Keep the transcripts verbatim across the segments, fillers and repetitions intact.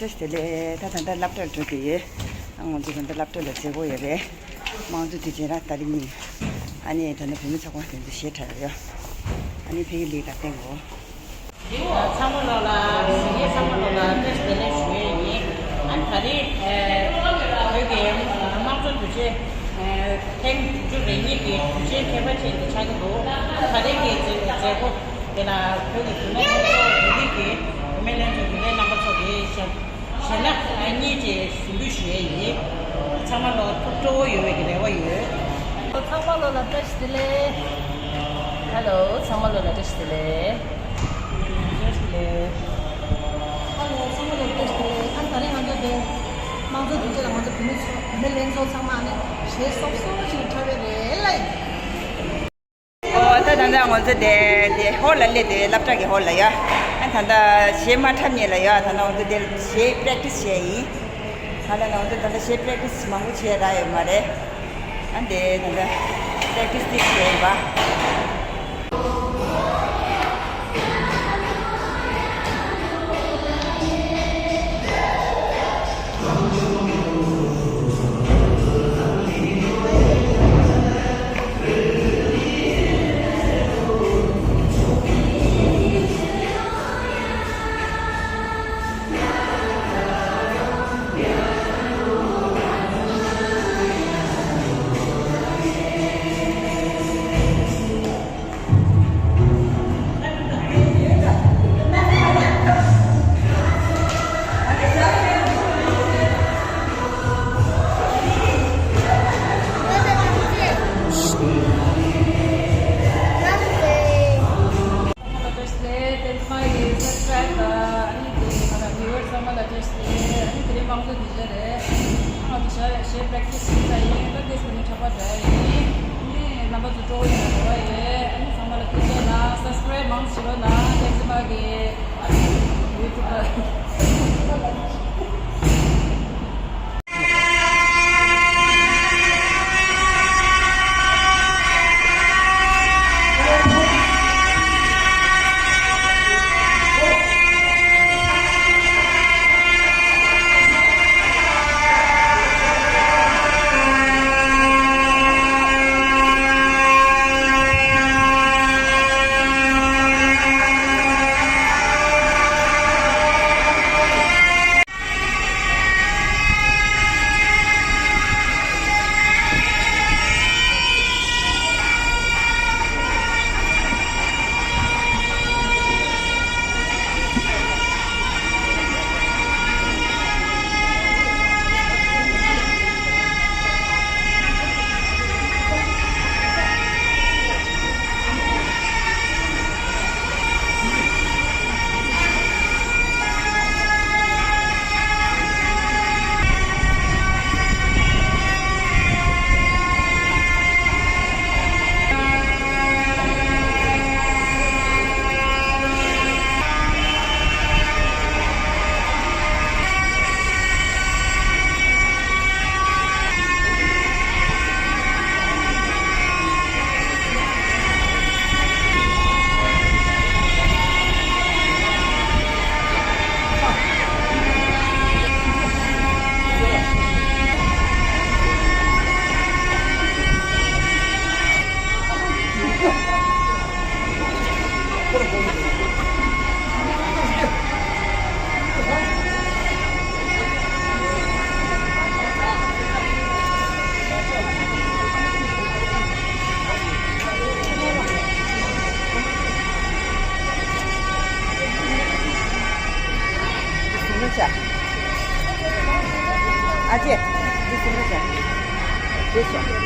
བཀྲ་ཤིས་བདེ་ལེགས། ད་ད་ལྟ་སློབ་གྲྭར་འགྲོ་གི་ཡོད། ཨ་ང་ཚོ་ད་ལྟ་སློབ་གྲྭ་ལ་མཛད་སྒོ་ཡོད་རེད། དམངས་གཙོ་དུས་ཆེན་ར་ཏ་རིག་གཉིས། ཨ་ནི་ད་ལྟ་བུད་མེད་ཚོགས་པ་དེ་ཚོ་གཞས་འཁྲབ་ཡོད། ཨ་ནི་ཕ་གི་ལི་ད་བསྟན་གོ། ཚང་མ་ལོ་ལ་ཚང་མ་ལོ་ལ་བཀྲ་ཤིས་བདེ་ལེགས་ཞུ་ཡས་ཡིན། ཨ་ནི་ད་རེས་བོད་ཀྱི་དམངས་གཙོ་དུས་ཆེན་ཐེངས་དྲུག་ཅུ་རེ་གཉིས་ཀྱི་དུས་ཆེན་ཁྱད་པར་ཅན་དུ་ཆགས་ཀྱི་འདུག་ཨ་ནི་ད་རེས་ཀྱི་མཛད་སྒོ་དེ་ལ་བོད་ཀྱི་བུད་མེད་ལྷན་ཚོགས་བོད་རིགས་ཀྱི་བུད་མེད་ལྷན་ཚོགས་བུད་མེད་རྣམ་པ་ཚོ་གིས་ཞབས་ཞལ་ལག་གཉིས་ཀྱིས་གཟིགས་འབུལ་ཞུ་ཡས་ཡིན། ཚང་མ་ལོ་ཐུགས་སྤྲོ་བོ་ཡོད་པའི་གི་རེ་བ་ཡོད། ཚང་མ་ལོ་ལ་བཀྲ་ཤིས་བདེ་ལེགས། ཧེ་ལོ། ཚང་མ་ལོ་ལ་བཀྲ་ཤིས་བདེ་ལེགས། བཀྲ་ཤིས་བདེ་ལེགས། ཧེ་ལོ། ཚང་མ་ལོ་ལ་བཀྲ་ཤིས་བདེ་ལེགས། ཨ་ནི་ད་རིང་ང་ཚོ་དེ་དམངས་གཙོ་དུས་ཆེན་ལ་ང་ཚོ་བུད་མེད་ཚོ་བུད་མེད་ལྷན་ཚོགས་ཚང་མ་ཨ་ནི་གཞས་སོབ་སོབ་ཅིག་འཁྲབ་པའི་རེད་ལ་ཡིན། ཨོ་ད་ད་ལྟ་ང་ཚོ་དེ་དེ་ཧོལ་ལ་སླེབས་ཏེ། སློབ་གྲྭ་གི་ཧོལ་ལ་ཡ། ཨ་ད་ལྟ་གཞས་མ་འཁྲབ་ཉེ་ལ་ཡ། ད་ལྟ་ང་ཚོ་དེ་གཞས་པེ་རེག་ཊི་སི་བྱས་ཡིན། ད་ལྟ་ང་ཚོ་ད་ལྟ་གཞས་པེ་རེག་ཊི་སི་མང་པོ་བྱས་རག་ཡོད་མ་རེད། ཨ་དེ་ད་ལྟ་པེ་རེག་ཊི་སི་ཏིག་བྱས་ཡིན་པ། ཚང་མ་ལ་བཀྲ་ཤིས་བདེ་ལེགས། ཨ་ནི་དེ་ང་རང་བིའུ་ཝར་ཚང་མ་ལ་བཀྲ་ཤིས་བདེ་ལེགས། ཨ་ནི་དེ་རིང་དམངས་གཙོ་དུས་ཆེན་རེད། ང་ཚོ་ཞག་ཞེ་པེག་ཊི་སི་བྱེད་ས་ཡིན། ད་དེ་སྐུ་ནས་འཁྲབ་པ་འདྲ་ཡིན། ཨ་ནི་རྣམ་པ་ཚོ་སྤྲོ་བོ་ཡོད་ན་རེ་བ་ཡོད། ཨ་ནི་ཚང་མ་ལ་ཐུགས་རྗེ་གནང་། སབ་སི་ཀ་རེབ་མང་ཙམ་བྱེད་རོགས་གནང་། བསྟན་འཛིན་པ་གི་ཡུ་ཊུབ་པ། ཨ་ཅེ། འདི་སུ་རེད་ཤག་འདི་སོང་།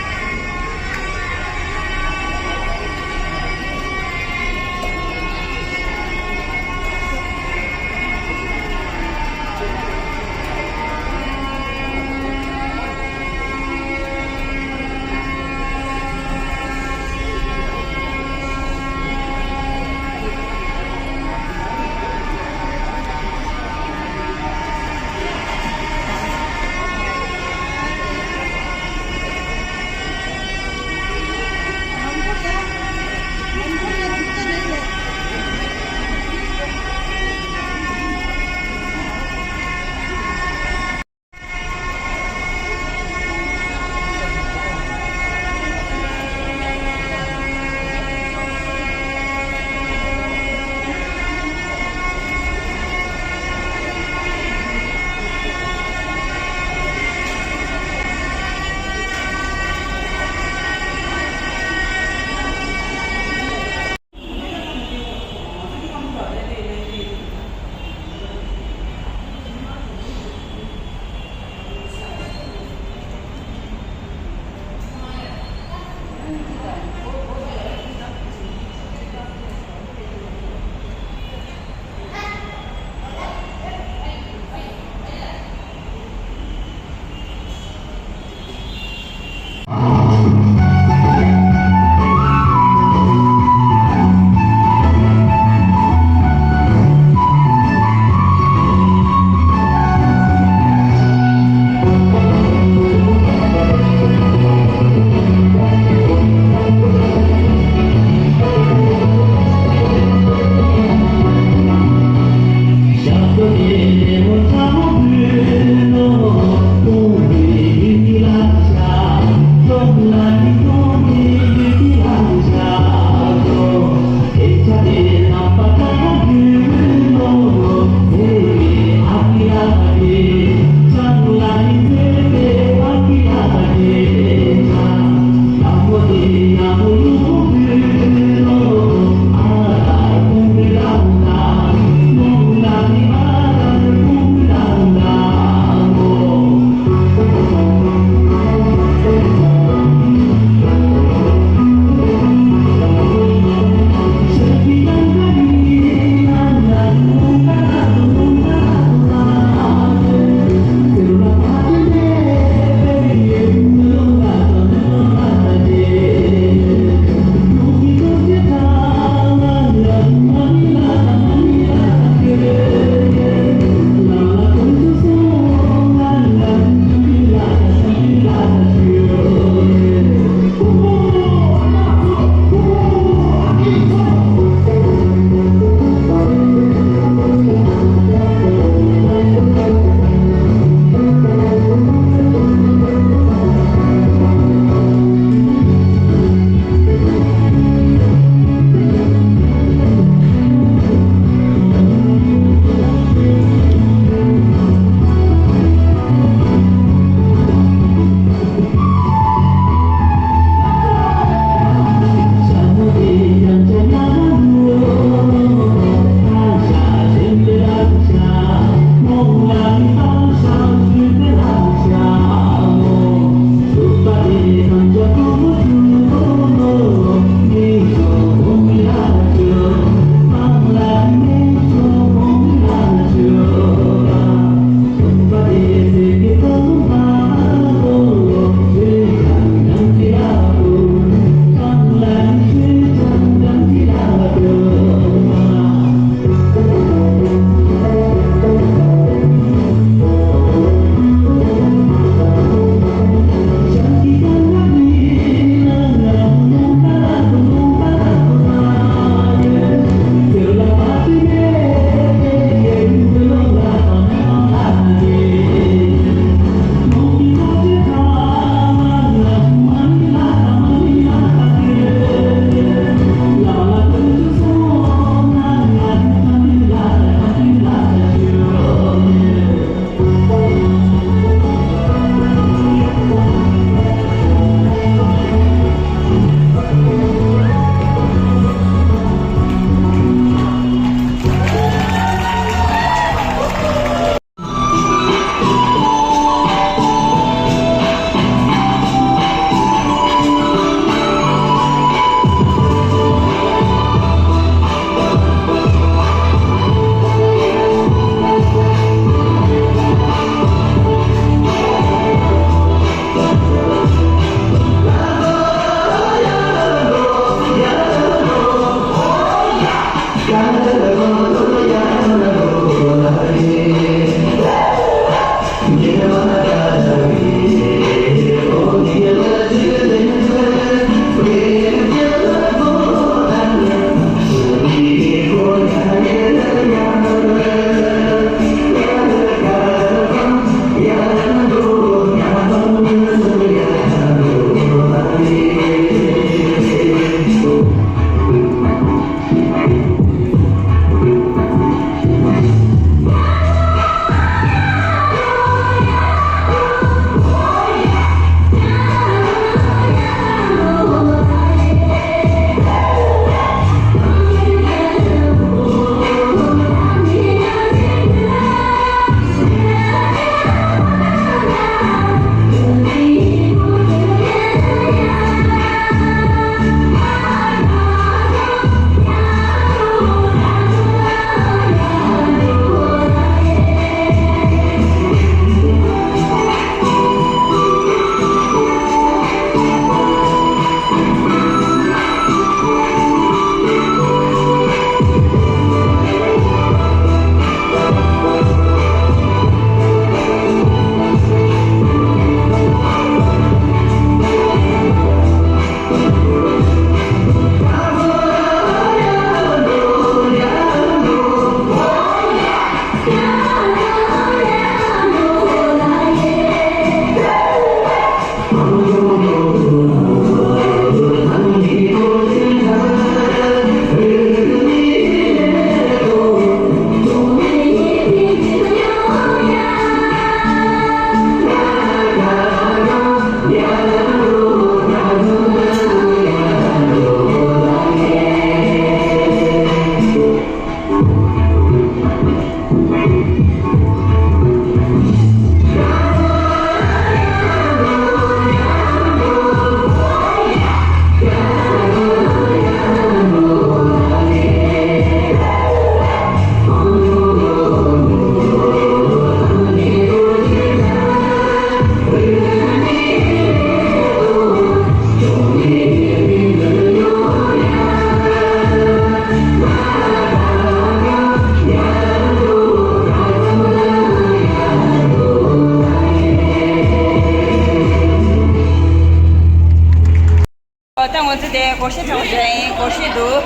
ད་ང་ཚོ་དེ་སྒོར་གཞས་འཁྲབ་པ་འདྲ་ཡིན། སྒོར་གཞས་འདུག་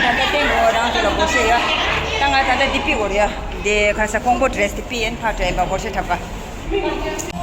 ད་ལྟ་བསྟན་དགོས་རང་ཚོ་ལ་སྒོར་གཞས་ཡོད། ད་ང་ད་ལྟ་འདི་ཕུད་དགོས་རེད་ཡ། འདི་ག་ས་ཀོང་པོ་ཌི་རེ་སི་འདི་ཕུད་ཡིན། ཕར་འགྲོ་ཡིན་པ་སྒོར་གཞས་འཁྲབ་པ།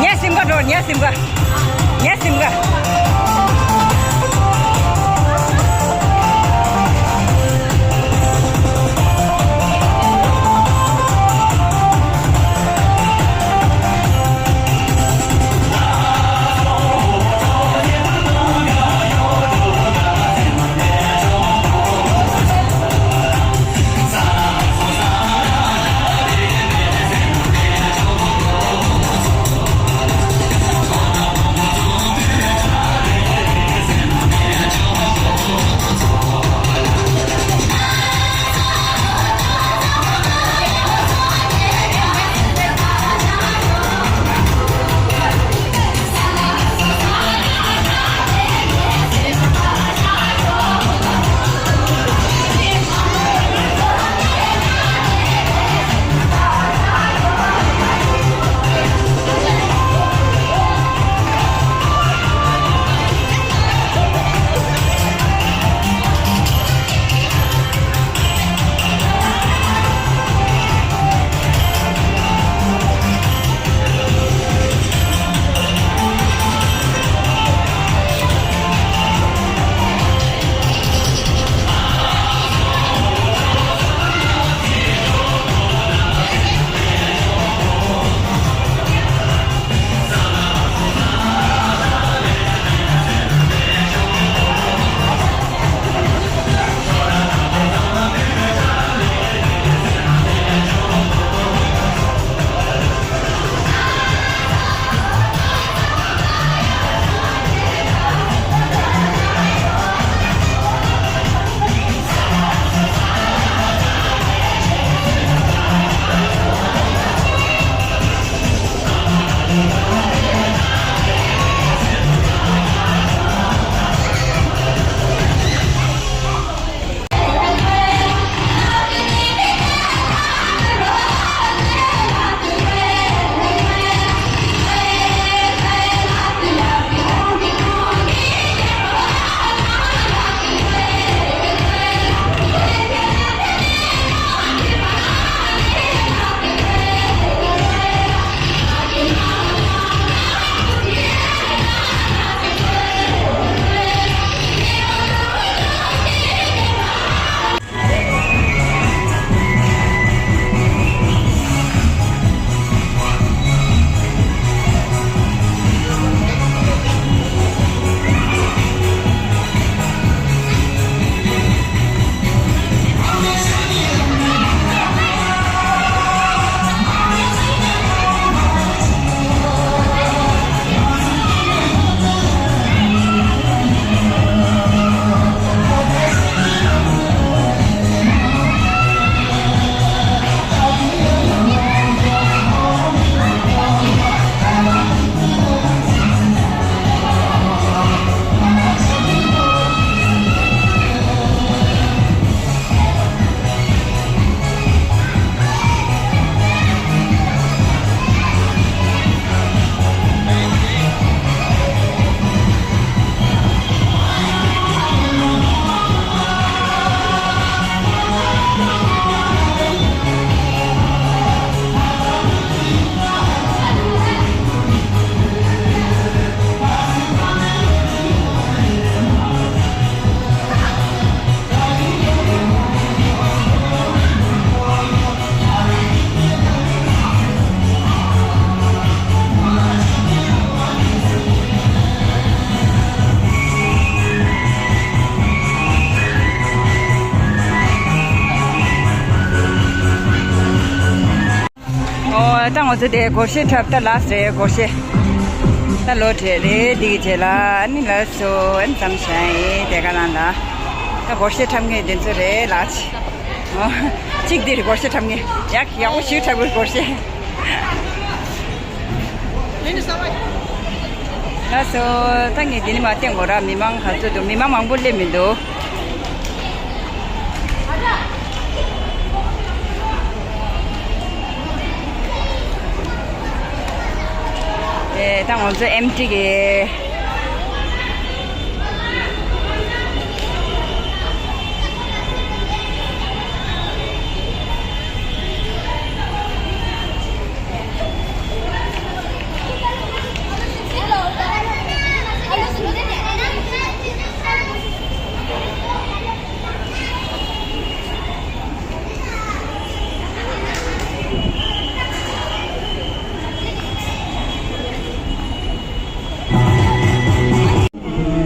ཉལ་ཟིན་པ་འགྲོ། ཉལ་ཟིན་པ། ཉལ་ཟིན་པ། ད་ང་ཚོ་དེ་སྒོར་གཞས་འཁྲབ་ད་ལགས་རེད། སྒོར་གཞས་ད་ལོ་དྲེད་རེད། འདི་གི་རྗེས་ལ་ཨ་ནི་ལགས་སོ་ཨ་ནི་ཙམ་ཞིག་ཡིན། དེ་ག་ལང་ལ་ད་སྒོར་གཞས་འཁྲབ་མཁན་དེ་ཚོ་རེད་ལགས། ཨོ། གཅིག་འདིར་སྒོར་གཞས་འཁྲབ་མཁན་ཡག་ཡག་པོ་ཞིག་འཁྲབ་དགོས་སྒོར་གཞས། ལགས་སོ། ད་ངས་འདི་ནས་མར་བསྟན་དགོས་ར། མི་མང་ག་ཚོད་འདུག་མི་མང་མང་པོ་སླེབས་མི་འདུག་ཨེ། ད་ང་ཚོ་ཨེམ་ཊི་གི།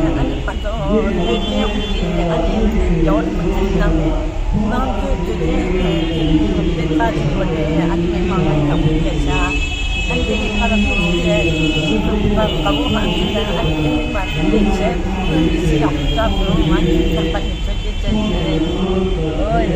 ཨ་ནི་ང་ཚོ་ལས་ཀའི་དབུ་ཁྲིད་ཨ་ནི་རྒྱལ་བ་རིན་པོ་ཆེ་གནང་བའི་གནང་སྟོན་དུས་ཆེན་དེ་དེ་རིང་གི་དཔེ་ལྟ་རིང་པོ་ནས་ཨ་ནི་མི་མང་ལ་ཡག་པོ་ཕེབས་ཤག་ཨ་ནི་དེ་ནི་ཁ་ལ་ཕུག་སྟེ་དེ་ཚོ་ཁ་དགའ་པོ་ཧང་སང་ཨ་ནི་དེ་རིང་མ་དེ་འདྲས་བྱས་ཁོས་མི་ཚེ་ཡག་པོ་བསྐྲུན་འདུག་ང་ནི་ཁྱད་པར་ནི་ཚོད་ཀྱི་ཅན་དེ་རེད།